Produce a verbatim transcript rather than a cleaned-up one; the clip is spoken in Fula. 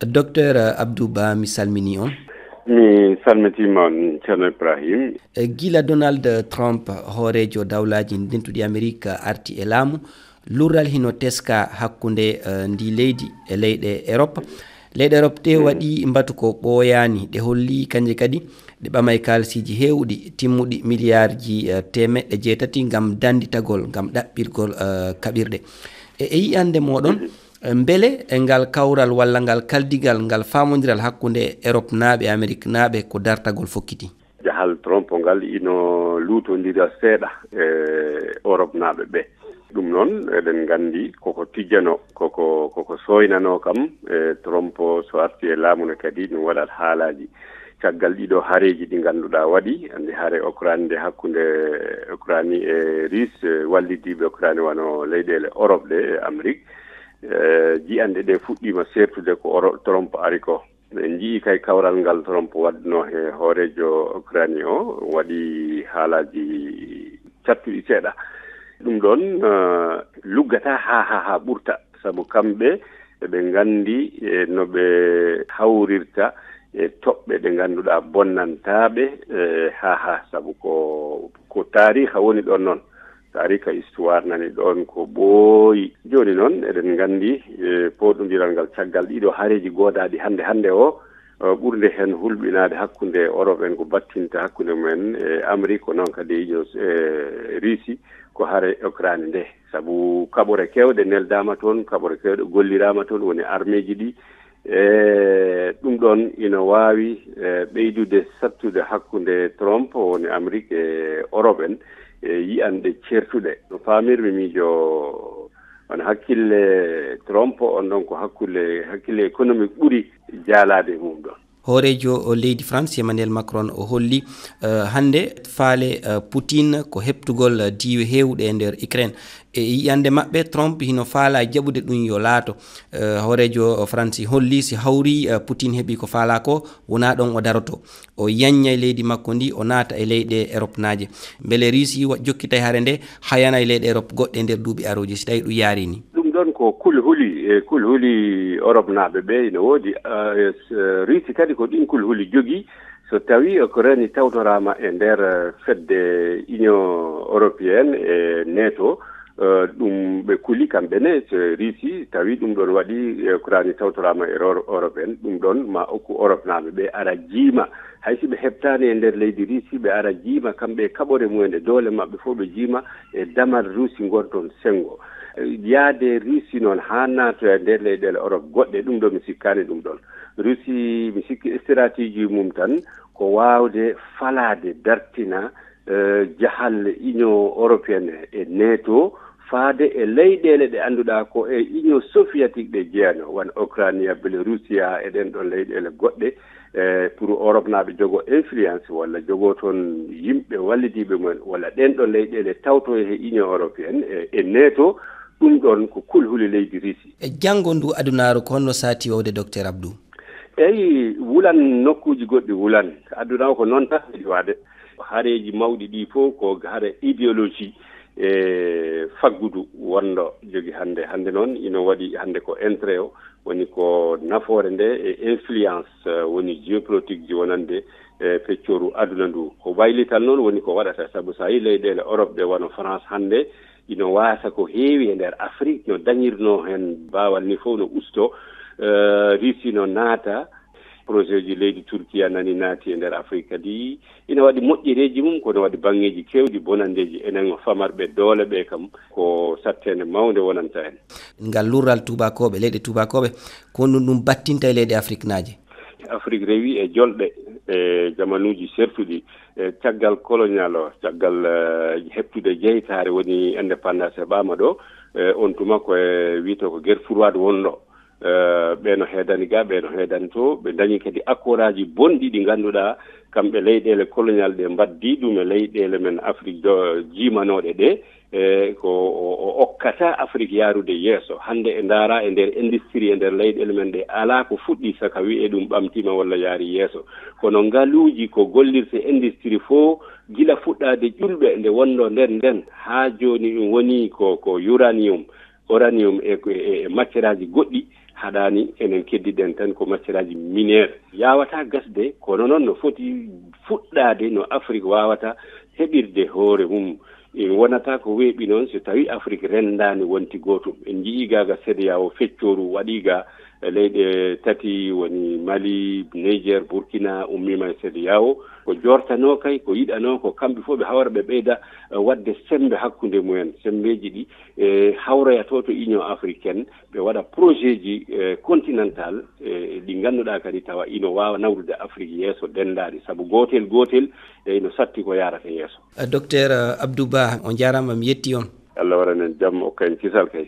Docteur Abdou Ba, mi salminii on. Mi salmitiima on, Ceerno Ibrahim. E gila Donald Trump, hooreejo dawlaaji dentuɗi Amerik, arti e laamu, lurral hino teskaa hakkunde, eh, ndii leydi e leyɗe Erop. Leyɗe Erop ɗee waɗi mbatu ko ɓooyaani, ɗe holli kanje kadi ɗe ɓamay kaalisiiji heewɗi, timmuɗi miliyaarji, eh, teemeɗɗe jeetati ngam dannditagol, ngam ɗaɓɓirgol, eh, kaɓirɗe. E, e yi'annde mooɗon, eh, mbele e ngal kawral walla ngal kaldigal, ngal faamondiral hakkunde Eropnaaɓe e Ameriknaaɓe ko dartagol fokkiti? Jahal Trump ngal ino luutondira seeɗa e Oropnaaɓe ɓe. Ɗum noon, eɗen nganndi koko tijjanoo, koko, koko sooynanoo kam, e Trump so arti e laamu ne kadi ɗum waɗat haalaaji. Caggal ɗiɗo hareeji ɗi ngannduɗaa waɗi, anndi hare Ukraine nde hakkunde Ukraine e Russe, wallidiiɓe Ukraine wano leyɗeele Orop ɗe e Amrik, e, ji'anɗe ɗe fuɗɗiima seertude ko Oro-, Trump ari ko. En njiyii kay kawral ngal Trump waɗnoo he hooreejo Ukraine o, waɗi haalaaji cattuɗi seeɗa. Ɗum ɗoon, eh, luggataa haa, haa, haa ɓurta, sabu kamɓe eɓe nganndi, eh, no ɓe hawrirta e toɓɓe ɗe ngannduɗaa bonnantaaɓe, eh, haa, haa, sabu ko, ko taariika woni ɗoon noon. Taariika, histoire nani ɗoon ko ɓooyi. Jooni noon, eɗen nganndi, eh, pooɗondiral ngal caggal ɗiɗo hareeji goodaaɗi hannde, hannde o, eh, ɓurnde heen hulɓinaade hakkunde Orop en ko battinta hakkunde mumen e Amrik, ko noon kadi e, eh, Russe, ko hare Ukraine nde. Sabu kaɓore keewɗe neldaama toon, kaɓore keewɗe golliraama toon, woni armeeji ɗi. E ɗum ɗoon ina waawi, e, ɓeydude sattude hakkunde Trump, woni Amrik e Orop en, e yi'anɗe ceertuɗe. No faamirmi miijo, on hakkille Trump on ɗon ko hakkulle, hakkille économique ɓuri jaalaade e mum ɗoon. Hooreejo leydi France, Emmanuel Macron, o holli, eh, hannde faale, eh, Putin ko heɓtugol, eh, diiwe heewɗe e nder Ukraine. E yi'annde maɓɓe, Trump hino faalaa jaɓude ɗum yo laato. Eh, hooreejo Faransi holli si hawri, eh, Putin heɓi ko faalaa ko, wonaa ɗon o daroto. O yaññay leydi makko ndi, o naata e leyɗe Eropnaaje. Mbele Riisi wa-, jokkitay hare nde, hayanay leyɗe Erop goɗɗe nder duuɓi arooji, si tawii ɗum yaarii ni? Ɗum ɗon ko kulhuli, e kulhuli Oropnaaɓe ɓe ina woodi. Ah, e s-, Riisi kadi ko ɗin kulhuli jogii. So tawii ko Ukraine tawtoraama e nder, eh, fedde Union Européenne e NATO, eh, ɗum ɓe kuli kamɓe ne, so Riisi tawi ɗum ɗon waɗi, eh, Ukraine tawtoraama e Euro-, Europe en, ɗum ɗon ma okku Oropnaaɓe ɓe ara jiima. Hay si ɓe heɓtaani e nder leydi Riisi, ɓe ara jiima kamɓe e kaɓore mumen e doole maɓɓe fof ɓe jiima e damal Riisi ngon toon senngo. Eh, yaade Riisi noon haa naatoya e nder leyɗeele Europe goɗɗe, ɗum ɗo mi sikkaani ɗum ɗon. Riisi, mi sikki stratégie mum tan ko waawde falaade, dartina, eh, jahal Union Européenne e NATO faade e leyɗeele ɗe annduɗaa ko e Union Soviétique ɗe jeyanoo, wano Ukraine, Belorusia e ɗen ɗon leyɗeele goɗɗe, eh, pour Oropnaaɓe jogo influence walla jogo toon yimɓe wallidiiɓe mumen walla ɗen ɗon leyɗeele tawtoye he Union Européenne e, e NATO, ɗum ɗon ko kulhuli leydi Riisi. E janngo ndu adunaaru ko honno saati wawde, Docteur Abdou? Eyi, wulan nokkuuji goɗɗi wulan. Aduna o ko noon tan yiɗi waade. Hareeji mawɗi ɗi fof ko hare idéologie e faggudu wonɗo jogi hannde. Hannde noon ina waɗi hannde ko intérêt o, woni ko nafoore nde e influence, eh, woni géopolitique ji wonande, eh, peccoru aduna ndu. Ko waylital noon woni ko waɗata, sabu so a yii leyɗeele Europe ɗe wano France hannde, ina waasa ko heewi e nder Afrik, no dañirnoo heen baawal ni fof no usto. Eh, Riisi no naata, projet ji leydi Turkiya nani naati e nder Afrik kadi. Ina waɗi moƴƴereeji mum, kono waɗi baŋŋeeji keewɗi bonanndeeji. Enen famarɓe doole ɓe kam, ko satteende mawnde wonanta en. Ngal lurral tuubakooɓe, leyɗe tuubakooɓe, ko honɗum ɗum battinta e leyɗe afriknaaje? Afrik rewi e jolɗe e jamanuuji sertuɗi. E caggal colonial o, caggal, eh, heɓtude jeytaare woni indépendance heɓaama ɗo, eh, on tuma ko e wiyetee ko guerre froide wonɗo. Eh, ɓe no heedani ga, ɓe no heedani to, ɓe dañi kadi accord aji bonɗi ɗi ngannduɗaa kamɓe leyɗeele colonial ɗe mbaɗdi ɗum e leyɗeele men Afrik do, jiimanooɗe ɗe. E ko o, o okkata Afrik yaarude yeeso. Hannde e ndaara e nder industrie e nder leyɗeele men ɗe alaa ko fuɗɗi saka wi'e ɗum ɓamtiima walla yaari yeeso. Kono ngaluuji ko gollirte industrie fof gila fuɗɗaade ƴulɓe nde wonno nden nden haa jooni ɗum woni ko, ko uranium, uranium e, e, e matière aji goɗɗi. Haɗaani enen keddiɗen tan ko matière aji minière. Yaawataa gasde, kono noon no foti fuɗɗaade no Afrik waawata heɓirde hoore mum. En wonata ko weeɓi noon so tawi Afrik renndaani wonti gootum. En njiyii ga ga CEDEAO feccooru waɗii ga, e leyɗe tati woni Mali, Niger, Burkina ummiima e CEDEAO. Ko jortanoo kay, ko yiɗanoo ko kamɓe fof ɓe hawra ɓe ɓeyda, e, waɗde semmbe hakkunde mumen. Semmbeeji ɗi, e, hawroya to to Union africaine, ɓe waɗa projetji, e, continental, e, ɗi ngannduɗaa kadi tawa ino waawa nawrude Afrik yeeso denndaaɗi. Sabu gootel gootel, e, ino satti ko yaarata yeeso. Docteur Abdou Ba, on njaaraama, mi yetti on. Allah waɗan en jam, okka en kisal kay.